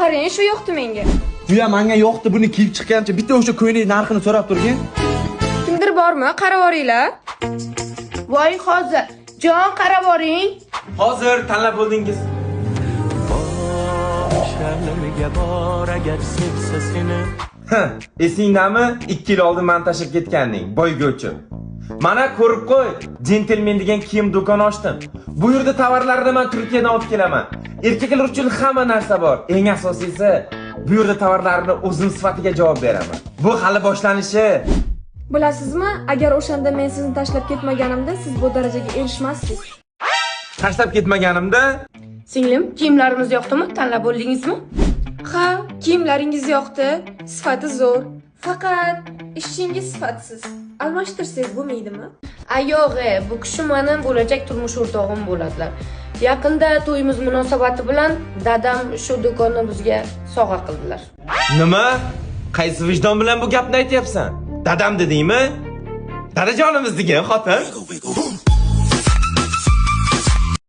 Qarang, shu yoqdi menga. Bu ham menga yoqdi, buni kiyib chiqqancha bitta o'sha ko'ylak narxini so'rab turgin. Kimdir bormi? Qarab oringlar. Voy, hozir. Jon, qarab oring. Hozir tanlab bo'ldingiz. Bor agar sevsa seni. Esingdami? 2 yil oldin meni tashlab ketganding, boyga o'chib. Mana ko'rib qo'y, Gentleman degan kiyim do'koni ochdim. Bu yerda tovarlarni men Turkiyadan olib kelaman. Erkaklar uchun hamma narsa bor. Eng asosiysi, bu yerda tovarlarni o'zim sifatiga javob beraman. Bu hali boshlanishi. Bilasizmi, agar o'shanda men sizni tashlab ketmaganimda, siz bu darajaga erishmasdingiz. Tashlab ketmaganimda Singlim, kiyimlarimiz yoqdimi? Tanlab bo'ldingizmi? Ha, kiyimlaringiz yoqdi, sifati zo'r. Faqat ishchingiz sifatsiz. Almashtirsangiz bo'lmaydimi? Ayog'i, bu kishi mening bo'lajak turmush o'rtog'im bo'ladilar. Yaqinda to'yimiz munosabati bilan dadam shu do'konni bizga sovg'a qildilar. Nima? Qaysi vijdon bilan bu gapni aytyapsan? Dadam dedingmi? Dadajonimiz degan xotin.